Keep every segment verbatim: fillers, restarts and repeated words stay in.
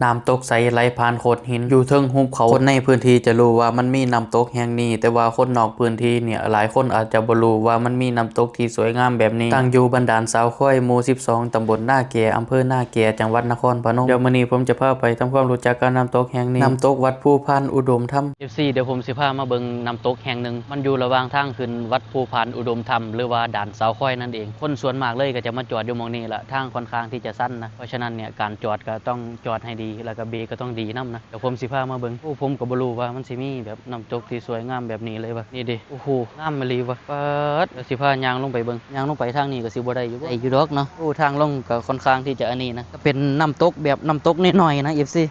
น้ำตกใสไหลผ่านโขดหินอยู่เทิงหุบเขา คนในพื้นที่จะรู้ว่ามันมีน้ำตกแห่งนี้ แต่ว่าคนนอกพื้นที่เนี่ยหลายคนอาจจะบ่รู้ว่ามันมีน้ำตกที่สวยงามแบบนี้ ตั้งอยู่บ้านด่านสาวค้อย หมู่ สิบสอง ตำบลนาแก อำเภอนาแก จังหวัดนครพนม เดี๋ยวมื้อนี้ผมจะพาไปทำความรู้จักกับน้ำตกแห่งนี้ น้ำตกวัดภูพานอุดมธรรม เอฟซี เดี๋ยวผมสิพามาเบิ่งน้ำตกแห่งหนึ่ง มันอยู่ระหว่างทางขึ้นวัดภูพานอุดมธรรม หรือว่าด่านสาวค้อยนั่นเอง คนส่วนมากเลยก็จะมาจอดอยู่หม่องนี้ละ ทางค่อนข้างที่จะชันนะ เพราะฉะนั้นเนี่ยการจอดก็ต้องจอดให้ดี แล้วก็เบรกก็ต้องดีนำนะ เดี๋ยวผมสิพามาเบิ่ง โอ้ ผมก็บ่รู้ว่ามันสิมีแบบน้ำตกที่สวยงามแบบนี้เลยวะ นี่เด้ โอ้โห งามอีหลีวะ ป๊าด เดี๋ยวสิพาย่างลงไปเบิ่ง ย่างลงไปทางนี้ก็สิบ่ได้อยู่บ่ ได้อยู่ดอกเนาะ โอ้ ทางลงก็ค่อนข้างที่จะอันนี้นะ ก็เป็นน้ำตกแบบน้ำตกน้อยๆนะ เอฟซี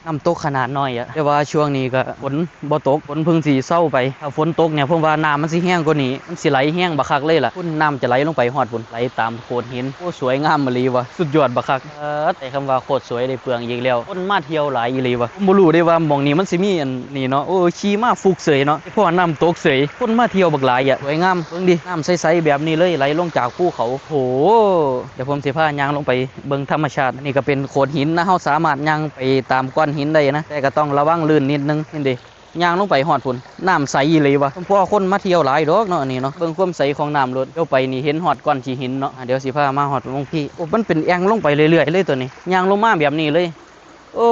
น้ำตกขนาดน้อยอะ แต่ว่าช่วงนี้ก็ฝนบ่ตก ฝนเพิ่งสิเซาไป ถ้าฝนตกเนี่ย ผมว่าน้ำมันสิแฮงกว่านี้ มันสิไหลแฮงบักคักเลยล่ะ พุ้นน้ำจะไหลลงไปฮอดพุ้น ไหลตามโขดหิน โอ้ สวยงามอีหลีวะ สุดยอดบักคัก เอิ้ด ใช้คำว่าโคตรสวยได้เปลืองอีกแล้ว คนมาเที่ยวหลายอีหลีวะ ผมบ่รู้ได้ว่าหม่องนี้มันสิมีอันนี้เนาะ โอ้ ขี่มาฟุกเสยเนาะ พอน้ำตกเสย คนมาเที่ยวบักหลายอะ สวยงาม เบิ่งดิ น้ำใสๆแบบนี้เลย ไหลลงจากภูเขา โอ้โห เดี๋ยวผมสิพาย่างลงไปเบิ่งธรรมชาติ อันนี้ก็เป็นโขดหินนะ เราสามารถย่างไปตามก้อนหินได้นะ แต่ก็ต้องระวังลื่นนิดนึง นี่เด้ ย่างลงไปฮอดพุ้น น้ำใสอีหลีวะ เพราะว่าคนมาเที่ยวหลายดอกเนาะ อันนี้เนาะ เบิ่งความใสของน้ำโลด เดี๋ยวไปนี่เห็นฮอดก้อนขี้หินเนาะ อ่ะ เดี๋ยวสิพามาฮอดหม่องพี้ โอ้ มันเป็นแอ่งลงไปเรื่อยๆเลยตัวนี้ ย่างลงมาแบบนี้เลย โอ้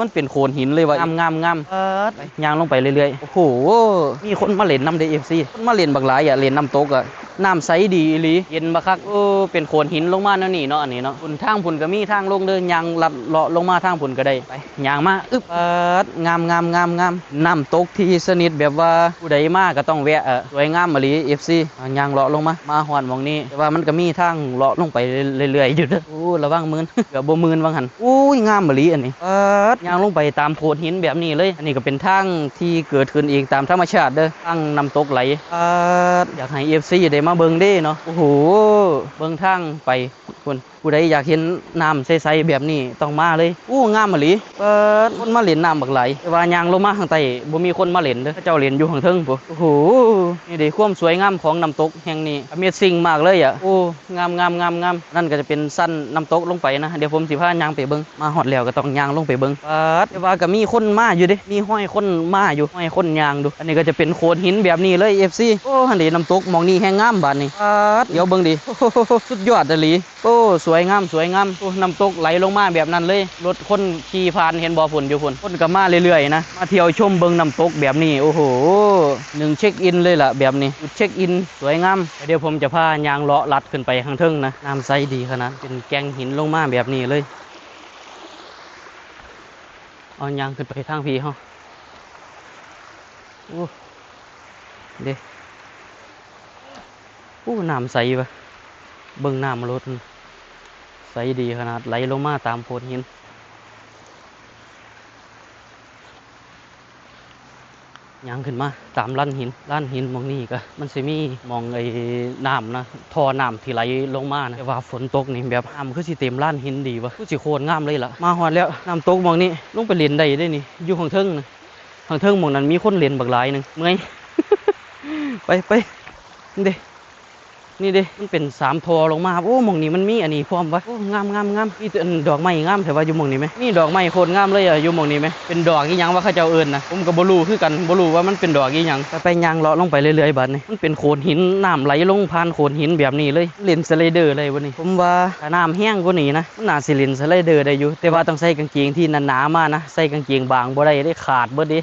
มันเป็นโขดหินเลยวะ งามงามงาม เอิ้ด ย่างลงไปเรื่อยๆ โอ้โห มีคนมาเล่นนำเด้ เอฟซี คนมาเล่นบักหลายอะ เล่นน้ำตกอะ น้ำใสดีอีหลี เย็นบักคัก โอ้ เป็นโขดหินลงมาแนวนี้เนาะ อันนี้เนาะ พุ้นทางพุ้นก็มีทางลงเด้อ ย่างลัดเลาะลงมาทางพุ้นก็ได้ ไป ย่างมา อึ๊บ เอิ้ด งามงามงามงาม น้ำตกที่สนิทแบบว่าผู้ใดมาก็ต้องแวะ เออ สวยงามอีหลี เอฟซี อ่ะ ย่างเลาะลงมา มาฮอดหม่องนี้ แต่ว่ามันก็มีทางเลาะลงไปเรื่อยๆอยู่เด้อ โอ้ ระวังมืน เกือบบ่มืนว่าหั่น อุ้ย งามอีหลีอันนี้ เอิ้ด ย่างลงไปตามโขดหินแบบนี้เลย อันนี้ก็เป็นทางที่เกิดขึ้นเองตามธรรมชาติเด้อ ทางน้ำตกไหล เอิ้ด อยากให้ เอฟซี ได้มาเบิ่งเด้เนาะ โอ้โห เบิ่งทางไปพุ้น ผู้ใดอยากเห็นน้ำใสๆแบบนี้ต้องมาเลย อู้ งามอีหลี เอิ้ด คนมาเล่นน้ำบักหลาย แต่ว่าย่างลงมาข้างใต้บ่มีคนมาเล่นเด้อ เขาเจ้าเล่นอยู่ข้างเทิงพุ้น โอ้โห นี่เด้ความสวยงามของน้ำตกแห่งนี้ Amazing มากเลยอะ โอ้ งามงามงามงาม นั่นก็จะเป็นชั้นน้ำตกลงไปนะ เดี๋ยวผมสิพาย่างไปเบิ่ง มาฮอดแล้วก็ต้องย่างลงไปเบิ่ง ป๊าด แต่ว่าก็มีคนมาอยู่เด้ มีฮอยคนมาอยู่ ฮอยคนย่างอยู่ อันนี้ก็จะเป็นโขดหินแบบนี้เลย เอฟซี โอ้ หั่นเด้น้ำตกหม่องนี้แฮงงามบาดนี้ ป๊าด เดี๋ยวเบิ่งดิ โอ้โห สุดยอดอีหลี โอ้ สวยงาม สวยงาม โอ้ น้ำตกไหลลงมาแบบนั้นเลย รถคนขี่ผ่านเห็นบ่พุ้นอยู่พุ้น คนก็มาเรื่อยๆนะ มาเที่ยวชมเบิ่งน้ำตกแบบนี้ โอ้โห หนึ่งเช็คอินเลยล่ะแบบนี้ จุดเช็คอินสวยงาม เดี๋ยวผมจะพาย่างเลาะลัดขึ้นไปข้างเทิงนะ น้ำใสดีขนาด เป็นแก่งหินลงมาแบบนี้เลย เอาย่างขึ้นไปทางพี้เฮา โอ้ เด้ โอ้ น้ำใสวะ เบิ่งน้ำโลด ใสดีขนาด ไหลลงมาตามโขดหิน ย่างขึ้นมาตามลานหิน ลานหินหม่องนี้ก็ มันสิมีหม่องไอ้น้ำนะ ท่อน้ำที่ไหลลงมานะ แต่ว่าฝนตกนี่แบบน้ำคือสิเต็มลานหินดีวะ คือสิโคตรงามเลยล่ะ มาฮอดแล้ว น้ำตกหม่องนี้ ลงไปเล่นได้เด้นี่ อยู่ข้างเทิงนะ ข้างเทิงหม่องนั้นมีคนเล่นบักหลายหนึ่ง เมื่อย ไป ไป นี่เด้ นี่เด้ มันเป็นสามท่อลงมา โอ้ หม่องนี้มันมีอันนี้พร้อมวะ โอ้ งามงามงาม มีแต่อันดอกไม้งามแท้วะ อยู่หม่องนี้ไหม มีดอกไม้โคตรงามเลยอะ อยู่หม่องนี้ไหม เป็นดอกอีหยังวะ เขาเจ้าเอิ้นนะ ผมก็บ่รู้คือกัน บ่รู้ว่ามันเป็นดอกอีหยัง ไปไปย่างเลาะลงไปเรื่อยๆ บัดนี้ มันเป็นโขดหิน น้ำไหลลงผ่านโขดหินแบบนี้เลย เล่นสไลเดอร์เลยวะนี่ ผมว่าถ้าน้ำแฮงกว่านี้นะ มันน่าสิเล่นสไลเดอร์ได้อยู่ แต่ว่าต้องใส่กางเกงที่หนาๆ มานะ ใส่กางเกงบางบ่ได้เด้ ขาดเบิดเด้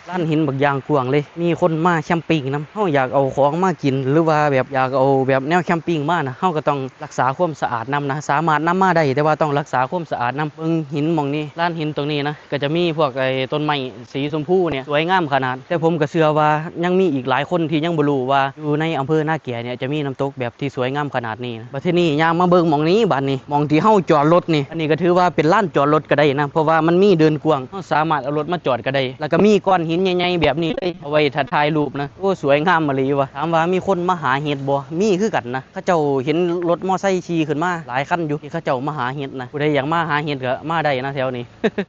ลานหินบักอย่างกว้างเลย มีคนมาแคมปิ้งนำ เฮาอยากเอาของมากิน หรือว่าแบบอยากเอาแบบแนวแคมปิ้งมานะ เฮาก็ต้องรักษาความสะอาดนำนะ สามารถนำมาได้ แต่ว่าต้องรักษาความสะอาดนำ เบิ่งหินหม่องนี้ ลานหินตรงนี้นะ ก็จะมีพวกไอ้ต้นไม้สีชมพูเนี่ย สวยงามขนาด แต่ผมก็เชื่อว่ายังมีอีกหลายคนที่ยังบ่รู้ว่าอยู่ในอำเภอนาแกเนี่ยจะมีน้ำตกแบบที่สวยงามขนาดนี้นะ บัดทีนี้ย่างมาเบิ่งหม่องนี้ บัดนี้ หม่องที่เฮาจอดรถนี่ อันนี้ก็ถือว่าเป็นลานจอดรถก็ได้นะ เพราะว่ามันมีเดินกว้าง เฮาสามารถเอารถมาจอดก็ได้ แล้วก็มีก้อนหินใหญ่ๆแบบนี้เลย เอาไว้ถ้าถ่ายรูปนะ โอ้ สวยงามอีหลีวะ ถามว่ามีคนมาหาเห็ดบ่ มีคือกันนะ เขาเจ้าเห็นรถมอไซค์ขี่ขึ้นมาหลายคันอยู่ ที่เขาเจ้ามาหาเห็ดนะ ผู้ใดอยากมาหาเห็ดก็มาได้นะแถวนี้